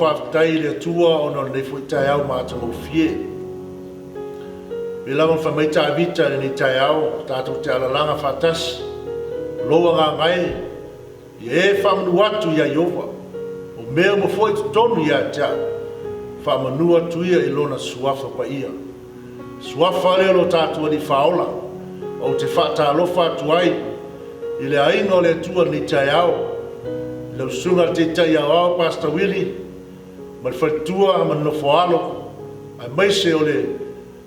faafetai i le Atua ona o lenei foi taeao matagofie. Pei lava ona fai mai Tavita i lenei taeao, tatou te alalaga faatasi, o lou agaga e, ia e faamanu atu ia Ieova, o mea uma foi i totonu ia te au, faamanu atu ia i Lona Suafa Paia. Suafa lea o lo tatou Alii Faaola, ou te faatalofa atu ai i le aiga o le Atua i lenei taeao, i lau Susuga i le Taitai Aoao Pastor Willie ma le faletua ma le nofoaalo, aemaise o le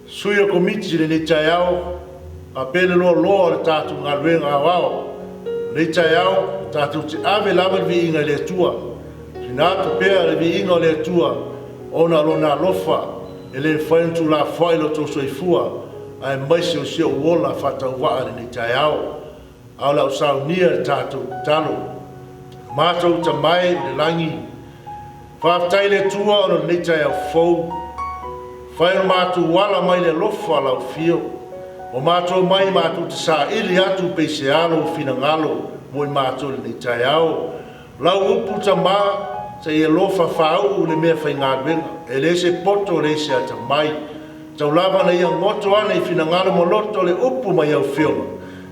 sui o le Komiti i lenei taeao, faapea le loaloa o le tatou galuega aoao. I lenei taeao, tatou te ave lava le viiga i le Atua. Tuuina atu pea le viiga o le Atua ona o Lona alofa e le mafai ona tuulafoai lo outou soifua aemaise o si ou ola faatauvaa i lenei taeao. A o le a ou saunia le tatou tatalo. Lo matou Tama e i le lagi, faafetai i le Atua ona o lenei taeao fou. Fai o le matou ala mai le alofa lau afio. Ua matou omai matou te saili atu peisea lou finagalo mo i matou i lenei taeao. Lau upu tama, se i alofa faauu le mea faigaluega, e le se poto le se atamai. Tau lava ina ia goto ane i finagalo ma loto le upu mai au afioga,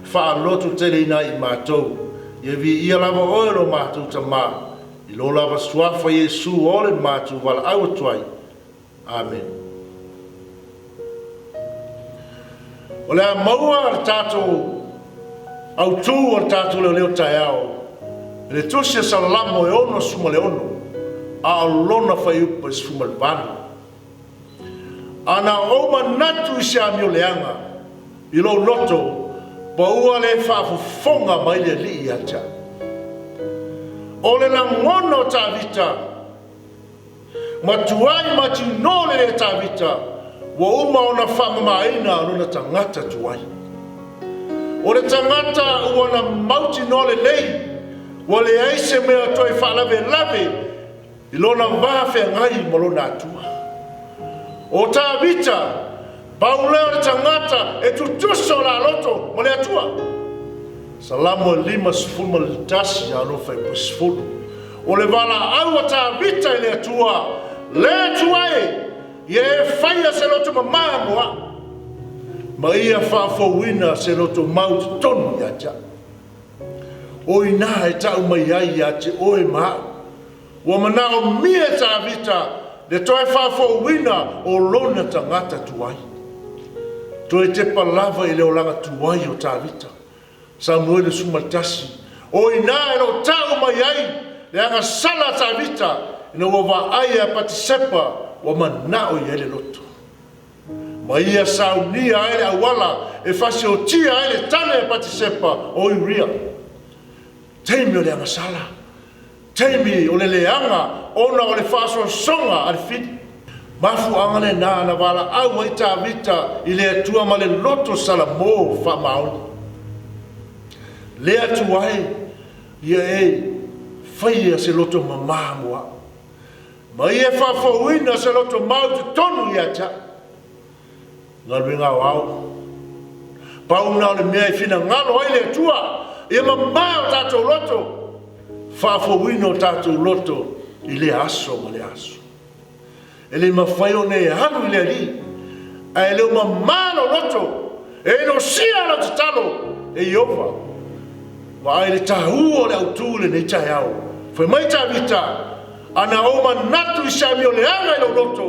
e faalototeleina ai i matou. Ia viia lava oe lo matou Tama, i lo lava suafa Iesu o le matou valaau atu ai. Amene. O le a maua le tatou autū o le tatou leoleo taeao i le Tusi a Salamo e 66, a o lona fuaiupu e 18. Ana ou manatu i se amio leaga i lou loto, paua le faafofoga mai le Alii ia te au. O le lagona o Tavita, Matuai mautinoa le le Tavita ua uma ona faamamaina lona tagata tuai. O le tagata ua na mautinoa lelei ua leai se mea toe faalavelave i lona va feagai ma lona Atua. O Tavita, pau lea o le tagata e tutusa o la loto ma le Atua. Salamo 51 a o fuaiupu 10. O le valaau a Tavita i le Atua, le Atua e, ia e faia se loto mamā mo a'u, ma ia faafouina se loto mau totonu ia te a'u. O i ina e ta'u mai ai ia te oe ma a'u. Ua manaomia e Tavita le toe faafouina o lona tagata tuai. Toe tepa lava i le olaga tuai o Tavita. Samuele 11, O i ina e le o ta'u mai ai le agasala a Tavita ina ua vaai ia Patisepa ua mana'o i ai le loto. Ma ia saunia ai le auala e fasiotia ai le tane a Patisepa o Uria. Taimi o le agasala. Taimi o le leaga ona o le faasoasoga a le fili. Mafuaaga lena na valaau ai Tavita i le Atua ma le loto salamo faamaoni. Le Atua e, ia e faia se loto mamā mo a'u, ma ia e faafouina se loto mau i totonu ia te a'u. Galuega aoao. Pau na o le mea e finagalo ai le Atua, ia mamā o tatou loto, faafouina o tatou loto i lea aso ma lea aso. E le mafai ona e alu i le Alii, ae le o mamā lou loto, e inosia lau tatalo e Ieova. Vaai le taua o le autū i lenei taeao. Fai mai Tavita, Ana ou manatu i se amio leaga i lou loto,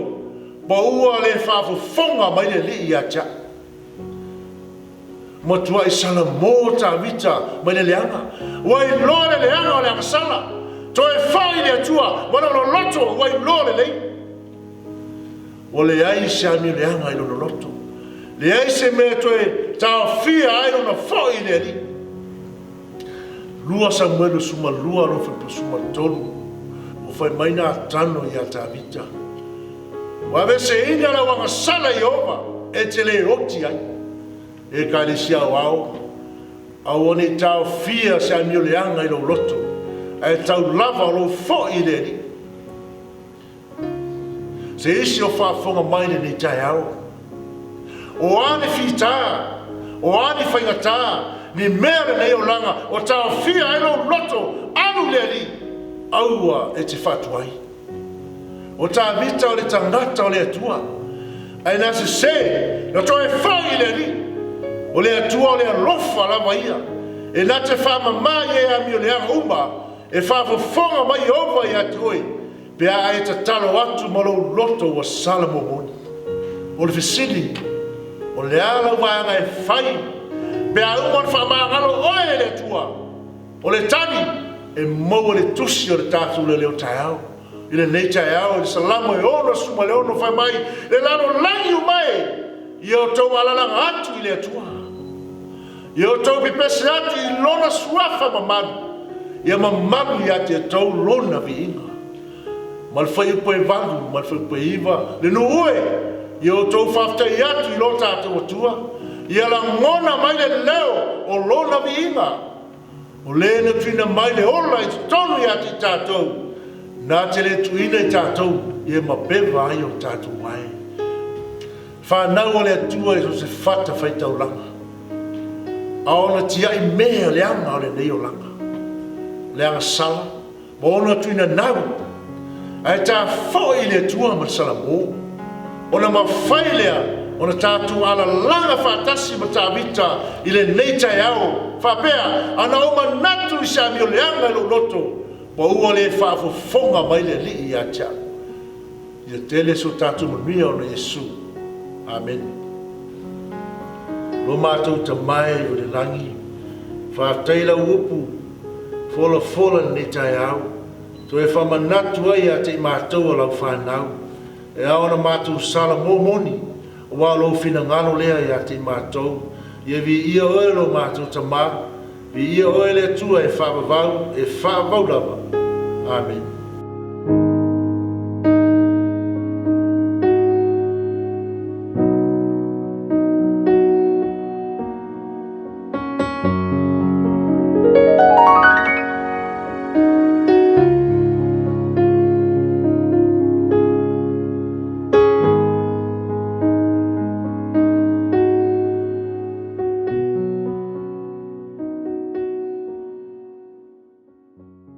Paua le faafofoga mai le Alii ia te a'u. Matuai salamo Tavita mai le leaga. Ua iloa le leaga o le agasala. Toe foi i le Atua ma lona loto ua iloa lelei. Ua leai se amio leaga i lona loto. Leai se mea e toe taofia ai lona foi i le Alii. 2 Samuelu 12 alofa 13 Ua fai mai Natano ia Tavita, Ua aveeseina lau agasala e Ieova e te le oti ai. E Ekalesia Aoao, aua ne i taofia se amio leaga i lou loto, ae tau lava o lou foi i le Alii. Se isi o faafofoga mai lenei taeao. O a ni fita, o a ni faigata, ni mea lenei olaga o taofia ai lou loto, alu i le Alii, aua e te faatuai. O Tavita o le tagata o le Atua. Ae na sese, na toe foi i le Alii. O le Atua o le alofa lava ia. E na te faamama i e amioleaga uma, e faafofoga mai Ieova ia te oe, pe a e tatalo atu ma lou loto ua sala momoli. O le fesili, o le a lau vaega e fai pe a uma ona faamagalo oe e le Atua? O le tali e maua i le tusi o le tatou leoleo taeao. I lenei taeao i le Salamo e 66 fai mai, Le lalolagi uma e, ia outou alalaga atu i le Atua. Ia outou pepese atu i Lona suafa mamalu, ia mamalu ia te outou Lona viiga. Ma le fuaiupu e 8 ma le fuaiupu e 9, Le nuu e, ia outou faafetai atu i lo tatou Atua, ia lagona mai le leo o Lona viiga. O le na tuuina mai le ola i totonu ia te i tatou, na te le tuuina i tatou ia mapeva ai o tatou vae. Fanau a le Atua i so o se fata faitaulaga, a ona tiai mea leaga o lenei olaga, le agasala ma ona tuuina nau, ae ta foi i le Atua ma le Salamo, ona mafai lea ona tatou alalaga faatasi ma Tavita i lenei taeao, faapea, Ana ou manatu i se amioleaga i lou loto, ma ua le faafofoga mai le Alii ia te au. Ia tele so tatou manuia ona Iesu. Amene. Lo matou Tama e o le lagi, faafetai lau upu folafola i lenei taeao, toe faamanatu ai ia te i matou o lau fanau, e ao ona matou sala mo moni, aua o lou finagalo lea ia te i matou. Ia viia oe lo matou Tama, viia oe le Atua e faavavau, e faavavau lava. Amene.